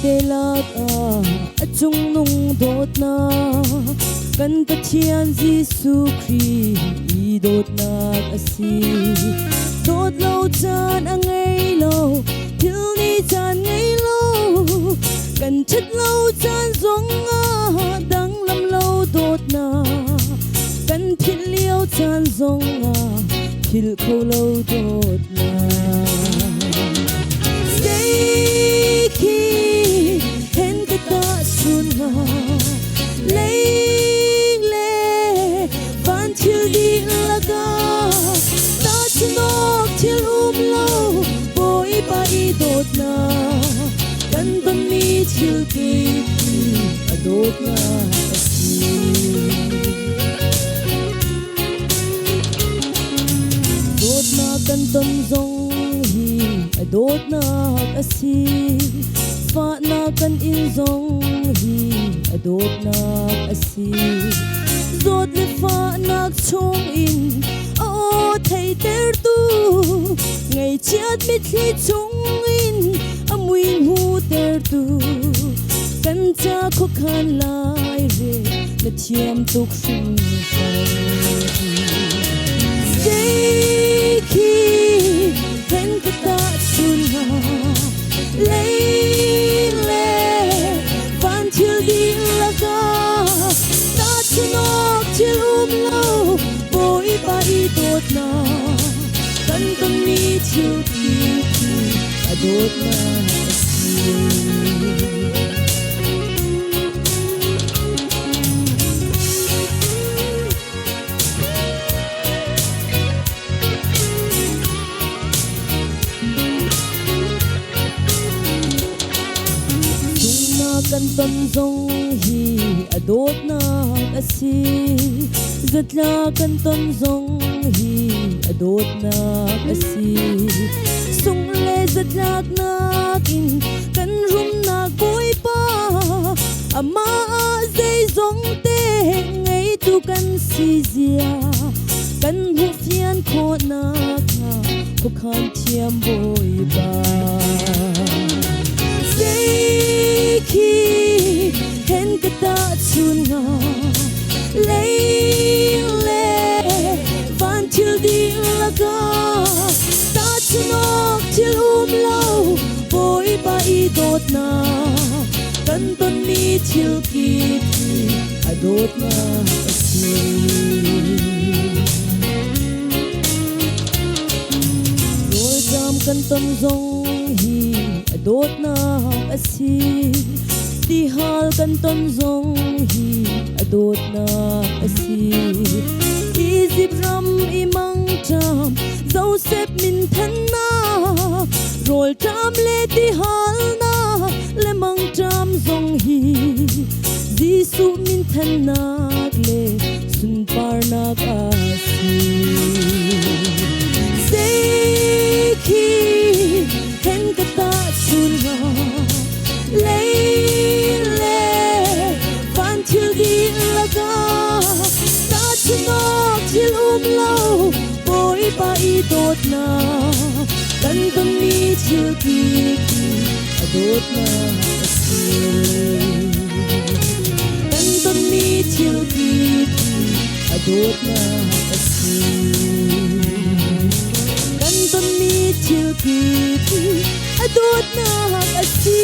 Vialte lakah a cungnung dawtnak kan Pathian Jesuh Khrih i dawtnak a si. Dawt lo caan a ngei lo, thil nih caan ngei lo, kan ṭhat lo caan zongah danglam lo dawtnak, kan philh lio caan zongah philh kho lo dawtnak. Zei khi hen ka tahchun hnga, leing le van thil dihlak ah tahchun awk thil um lo, Bawipa i dawtnak kan tonmi thil kip hi a dawtnak a si. Dawtnak kan ton zong hi a dawtnak a si. Fahnak kan in zong hi a dawtnak a si. Zawt le fahnak chungin a aw theitertu, ngaihchiat mitthli chungin a mui hmuhtertu, kan ca khuakhan lai re na thiam tuk hringhran. Zei khi hen ka tahchun hnga, lei le van thil dihlak ah tahchun awk thil um lo, Bawipa i dawtnak kan tonmi thil kip hi a dawtnak a si. Sunghnak kan ton zong hi a dawtnak a si. Zatla kan ton zong hi a dawtnak a si. Sungh le zatlaknak in kan rumnak Bawipa, amah ah zeizong te ngeitu kan si zia kan hmuhfian khawhnak hnga khuakhan thiam Bawipa. Zei khi hen ka tahchun hnga, lei le van thil dihlak ah tahchun awk thil um lo, Bawipa i dawtnak kan tonmi thil kip hi a dawtnak a si. Rawlṭam kan ton zong hi a dawtnak a si. Tihal kan ton zong hi a dawtnak a si. Izipt ram i mangṭam Josef min thannak, rawlṭam le tihalnak le mangṭam zong hi Jesuh min thannak le sunparnak a si. Zei khi hen ka tahchun hnga, lei le van thil dihlak ah tahchun awk thil um lo, Bawipa i dawtnak kan tonmi thil kip hi a dawtnak a si. Kan tonmi thil kip hi a dawtnak a si. Kan tonmi thil kip hi a dawtnak a si.